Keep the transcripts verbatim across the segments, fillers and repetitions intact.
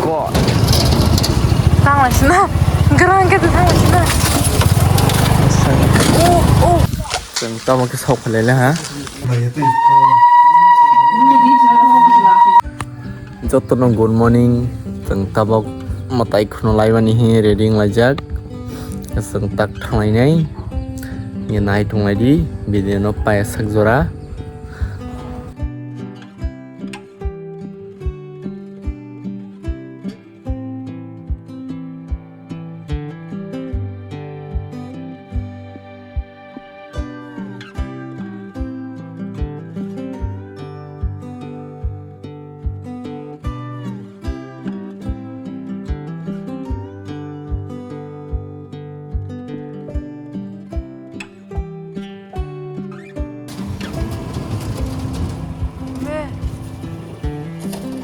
God. Tanglaisina. Gerang khe tanglaisina. Oh, oh. Chwng tamo khe sok phalai le ha. Jotono good morning. Chwng tabok mwtai khunu laimani hi ready wng laijak. Chwng tak thanglainai. Nai tonglaidi video no paiya sak jora.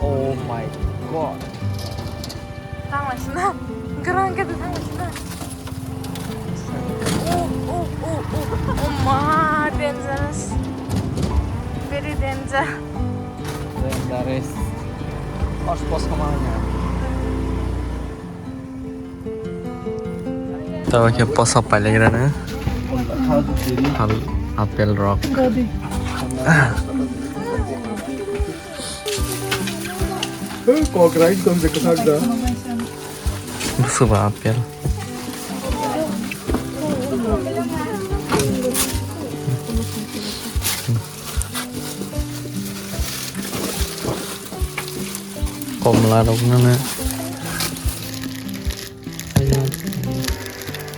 Oh my God. Tanglaisina. Gerang khe tanglaisina. Oh, oh, oh, oh. Oh ma, dangerous. Very danger. Dangerous. Os, os, khamang ya. Tamo khe posa pailagrana. Apple rok. Kok rai tong je kwthak da. Busuba apple. Komla rok nana.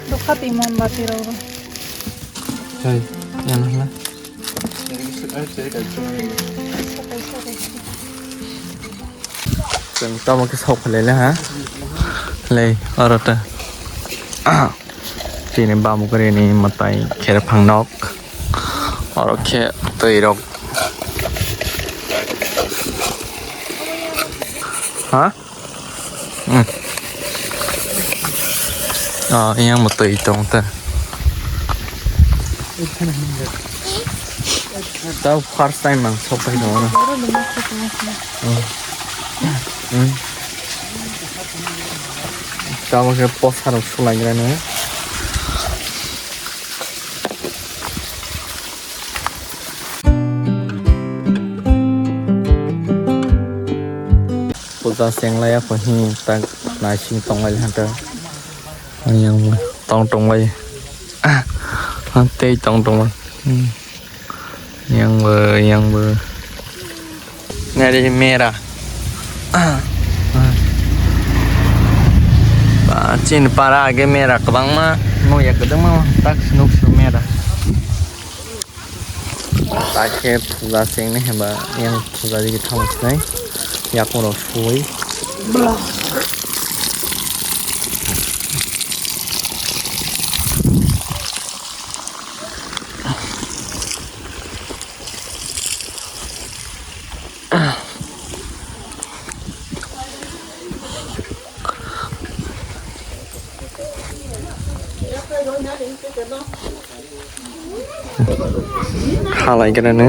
Dukha twi mon bati rok. Hey, yan hla. Chwng tamo khe sok phalai le ha. Lei, oro ta. Chini bamukre ni mwtai kherphang nok. Oro khe twi rok. Ha? Hmm. Ah, yang mwtai tong ta. Tao first time ang sok pai tong. Hmm. Tamo khe posa rok sulai gra no. Puja senglai ya pahi tak naising tonglai hanta. Yang tong tonglai. Tei tong tonglai. Hmm. Yang bo, yang bo. Nari mera. Ba, chin para age mera kwbangma. No ya kwdangma tak nuk su mera. Ta khe puja chengni hwnba yang puja digi thang sinai yakung rok suwi. Halai kene ne.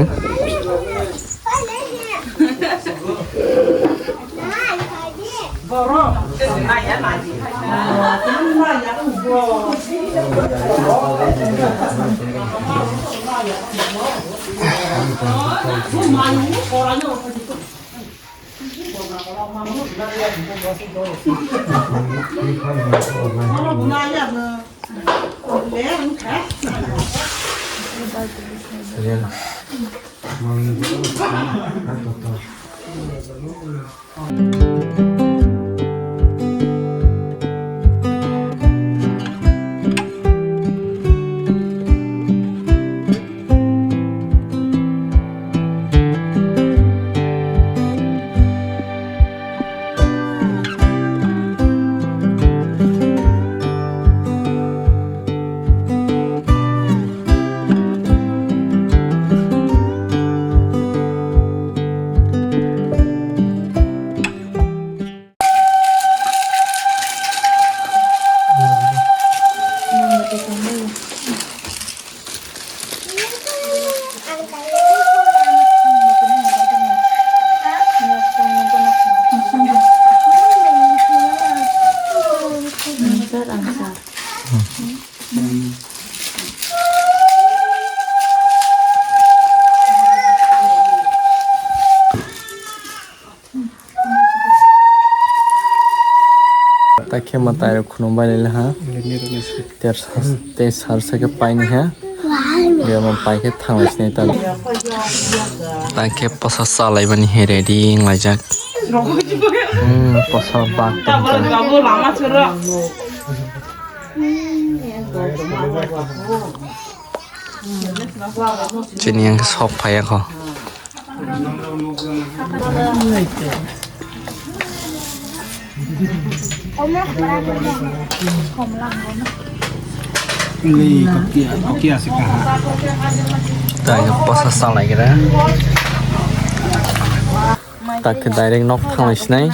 Takhe mwtai rok khunu bai le ha. Ter sar, ter sar sa khe pai ni ha. Dia mo pai khe thang lai sini ta. Takhe posa salai mani he ready wng laijak. Hmm, posa bak tong ta. Chini yang sok phai ya kho. Ni kokia, kokia sih kah? Tang yang posa salai kira. Tak direct nok thang lai sinai.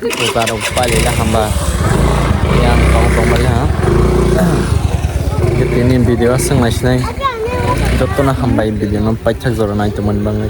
Bukarok pailila hamba. Yang tong tong bali ha. Tini video aswng naisinai. Jotono hambai video no paithak jora nai tongmani bagwi.